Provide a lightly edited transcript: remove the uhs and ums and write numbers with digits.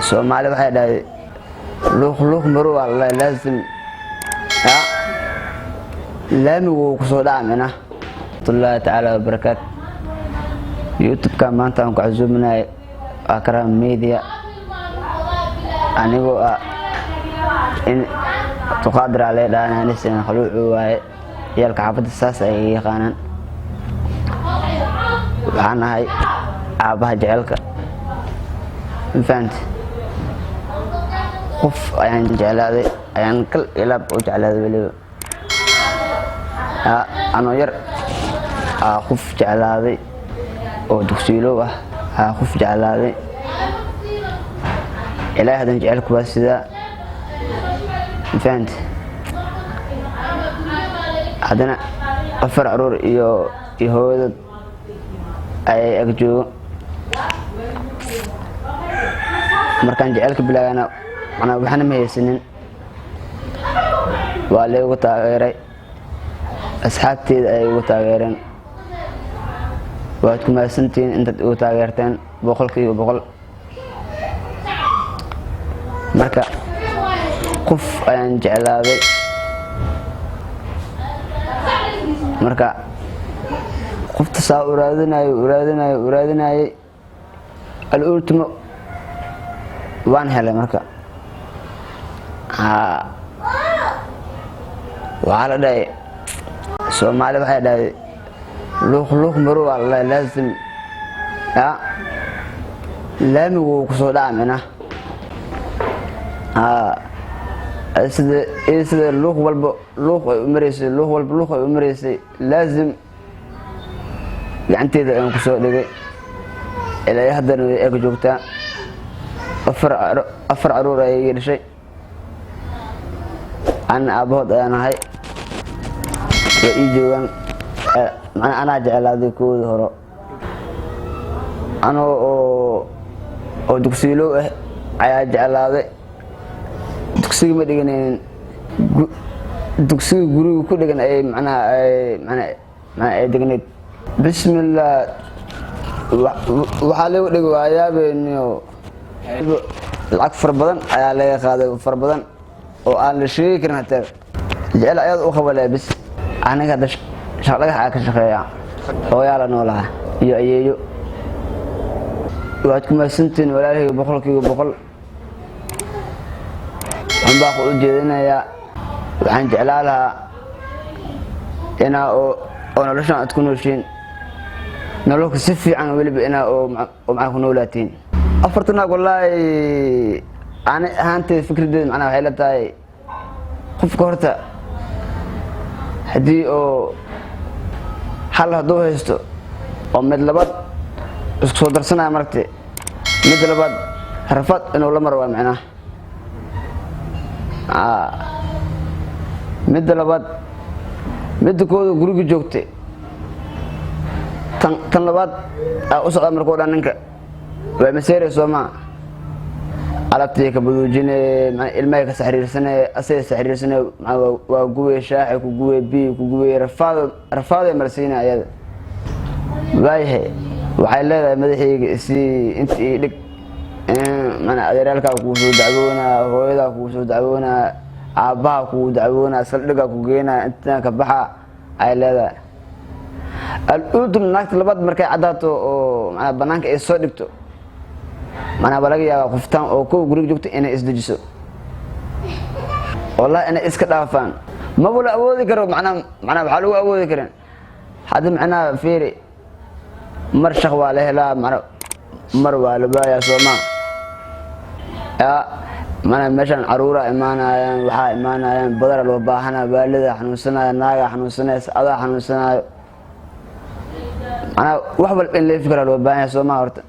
Soomaali waxay dhahday luuq luuq maro waa la laazim ya laamigu wuu kusoo dhaca mina. Rahmatullaahi tacaala wabarakaatu. YouTube-ka maanta aan ku casuuminahay waa Karaama Media, anigoo ah in Abduqaadir aa lee dhahaa, anisan Khaluucu waaye. Ciyaalka xaafadda saas ay yaqaanaan. Waxaan ahay aabbaha jecelka, ma fahamte? Qof ayaan jeclaaday, ayaan kal ilaab u jeclaaday. Weliba anoo yar aa qof jeclaaday oo dugsiilow ah aa qof jeclaaday. Ilaahay hadan jecelku waa sidaa, ma fahamte? Haddana 4 caruur iyo hooyadood ayay ag joogo. Markaan jecelka bilaagana manaa waxna ma haysanin, waa laygu taageeray, asxaabteeda ayay igu taageereen. Waad ku mahadsantihiin intaad igu taageerteen 100%. Marka qof ayaan jeclaaday, marka qofta saa u raadinayo, u raadinayo, u raadinayay, al-ultimo waan helay. Marka haa, waxaa la dhahay, Soomaali waxay dhahday luuq luuq maro waa la laazim ya laamigu wuu kusoo dhaca mina. Haa, sida luuq walba luuq ay u maraysay, luuq walba luuq ay u maraysay, laazim gacanteeda ayaan kusoo dhigay. Ilaa haddana way eg joogtaa. 4 caruur ayay ii dhashay, ana aabbahood ayaan ahay. Way ii joogaan. Macnaa anaa jeclaaday koodii horo anoo oo dugsiilow ah ayaa jeclaaday. Dugsiga ma dhiganaynin, dugsiga guriga ku dhigan ay macnaha ay manaa manaa ay degnayd. Bismillah, waxaa lagu dhigi waayaabeeniyo lacag fara badan ayaa laga qaaday, fara badan oo aan la sheegi karin. Hataa jecel ayaad u qaba bis. Aniga hadda shaqdhagax ayaa ka shaqeeya, hooyaa la noolaha iyo ayeeyo. Waad ku mahadsantihiin walaalahayga 100%. Waxaan baa u jeedinayaa, waxaan jeclaa lahaa inaa oo noloshan aad ku nooshiin nololka si fiican, weliba inaa oo macnaa ku noolaatiin. Afartan naag, wallaahi ani ahaanteed fikraddeeda macnaa waxay la tahay, qofka horta haddii oo hal hadduu haysto oo mid labaad isku soo darsanaya, maragte mid labaad rafaad inuu la maro waa macnaha. Midda labaad, midda kooda guriga joogtay, tan labaad aa u socda. Markuu dhan ninka waa maseere soo maa, alabtii ka baduujine, ilmahay ka saxriirsane, asay saxriirsane, waa gubay, shaaxay ku gubay, biyi ku gubay, rafaad rafaaday marsiina ayada. Waayahay, waxay leedahay madaxayga isii, inta ii dhig. Mana adeeraalkaa kugu soo dacwoonaa, hooyadaa kugu soo dacwoonaa, aabbaha kugu dacwoonaa, saldhigaa ku geenaa, intaan ka baxa ay leedahay. Al-ultum naagta labaad markay caddaato oo manaa banaanka ay soo dhigto, manaa baa laga yaabaa qoftaan oo kow guriga joogto inay isdejiso, wallahi inay iska dhaafaan maba la awoodi karo. Manaa waxaa lagu awoodi karin hadda. Macnaha fiiri, mar shaq waa la helaa, mana mar waa la baayaa, soomaa? Ya mana meeshaan caruura imaanayaan, waxaa imaanayaan badara loo baahanaa, waalida xanuunsanaya, naagaa xanuunsanaysa, adaa xanuunsanaayo. Manaa wax walba in laga fikiraa loo baahan yahay, soomaa horta?